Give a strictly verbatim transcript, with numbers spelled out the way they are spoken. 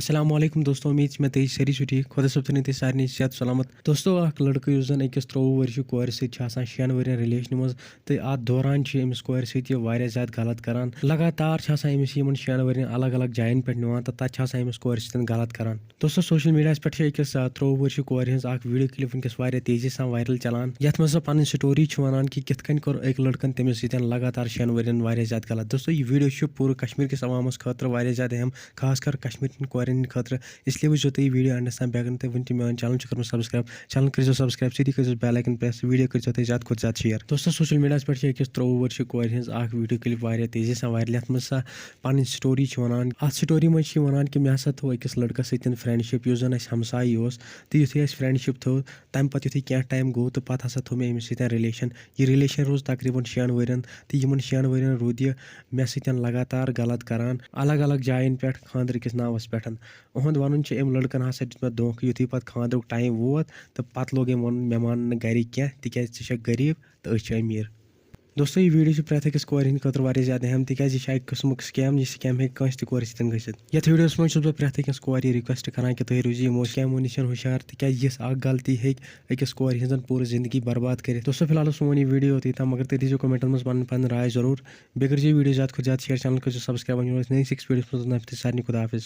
السلام علیکم دوستو، امید چھِ مےٚ تُہۍ سٲری چھِو ٹھیٖک۔ خۄدا صٲب تھٲینو تُہۍ سارنٕے صحت سلامت۔ دوستو، اکھ لڑکہٕ یُس زن أکِس ترٛۆوُہ ؤرشہِ کورِ سۭتۍ چھِ آسان شٮ۪ن ؤرین ریلیشنہِ منٛز، تہٕ اتھ دوران چھِ أمِس کورِ سۭتۍ یہِ واریاہ زیادٕ غلط کران۔ لگاتار چھِ آسان أمِس یِمن شٮ۪ن ؤرین الگ الگ جاین پٮ۪ٹھ نِوان، تہٕ تتہِ چھِ آسان أمِس کورِ سۭتۍ غلط کران۔ دوستو، سوشل میڈیاہس پٮ۪ٹھ چھِ أکِس، آ، ترٛۆوُہ ؤرشہِ کورِ ہٕنٛز اکھ ویڈیو کلپ وٕنکیٚس واریاہ تیزی سان وائرل چلان، یتھ منٛز سۄ پنٕنۍ سٹوری چھِ ونان کہِ کِتھ کٔنۍ کوٚر أکۍ لڑکن تٔمِس سۭتۍ لگاتار شٮ۪ن ؤرین واریاہ زیادٕ غلط۔ دوستو، یہِ ویڈیو چھُ پوٗرٕ کشمیر کِس عوامس خٲطرٕ واریاہ زیادٕ اہم، خاص کر کشمیٖرن کورٮ۪ن ہٕنٛدِ خٲطرٕ۔ اس لیے وٕچھزیو تُہۍ یہِ ویڈیو اینڈس تام، بیٚیہِ اگر نہٕ تُہۍ وٕنہِ تہِ میون چینل چھُ کوٚرمُت سبسکرائب، چینل کٔرزیو سبسکرائب، سۭتی کٔرزیو بیل آیکن پریس، ویڈیو کٔرزیو تُہۍ زیادٕ کھۄتہٕ زیادٕ شیئر۔ دوستو، سوشل میڈیاہس پٮ۪ٹھ چھِ أکِس ترٛۆوُہ ؤرشہِ کورِ ہٕنٛز اکھ ویڈیو کلپ واریاہ تیزی سان وائرل، یتھ منٛز سۄ پنٕنۍ سٹوری چھِ ونان۔ اتھ سٹوری منٛز چھِ یہِ ونان کہِ مےٚ ہسا تھوٚو أکِس لڑکس سۭتۍ فرینڈشپ، یُس زن اسہِ ہمسایہِ اوس، تہٕ یُتھُے اسہِ فرینڈشپ تھٲو، تمہِ پتہٕ یُتھُے کینٛہہ ٹایم گوٚو تہٕ پتہٕ ہسا تھوٚو مےٚ أمِس سۭتۍ ریلیشن۔ یہِ ریلیشن روٗز تقریباً شٮ۪ن ؤرین، تہٕ یِمن شٮ۪ن ؤرین روٗد یہِ مےٚ سۭتۍ لگاتار غلط کران، الگ الگ جاین پٮ۪ٹھ خانٛدرٕ کِس ناوس پٮ۪ٹھ۔ اُہُنٛد ونُن چھُ، أمۍ لڑکن ہسا دیُت مےٚ دھوکہٕ۔ یُتھُے پتہٕ خانٛدرُک ٹایم ووت تہٕ پتہٕ لوگ أمۍ ونُن، مےٚ مان نہٕ گرِکۍ کینٛہہ، تِکیازِ ژٕ چھکھ غریب تہٕ أسۍ چھِ أمیٖر۔ دوستو، یہِ ویڈیو چھُ پرٛٮ۪تھ أکِس کورِ ہٕنٛدِ خٲطرٕ واریاہ زیادٕ اہم، تِکیازِ یہِ چھُ اکہِ قٕسمُک scam۔ یہِ scam ہیٚکہِ کٲنٛسہِ تہِ کورِ سۭتۍ گٔژھِتھ۔ یتھ ویڈیوس منٛز چھُس بہٕ پرٛٮ۪تھ أکِس کورِ request کران کہِ تُہۍ روٗزِو یِمو scamو نِش ہُشار، تِکیازِ یِژھ اکھ غلطی ہیٚکہِ أکِس کورِ ہٕنٛزن پوٗرٕ زندگی برباد کٔرِتھ۔ دوستو، فی الحال اوس سون یہِ ویڈیو یوتُے تام، مگر تُہۍ دیٖزیو commentن منٛز پنٕنۍ پنٕنۍ راے ضروٗر۔ بیٚیہِ کٔرزیو یہِ ویڈیو زیادٕ کھۄتہٕ زیادٕ share، channel کٔرزیو subscribe۔ وۄنۍ یِمو أسۍ نٔیِس أکِس ویڈیوس منٛز، توٚتام تہِ سارنٕے خۄدا حافظ۔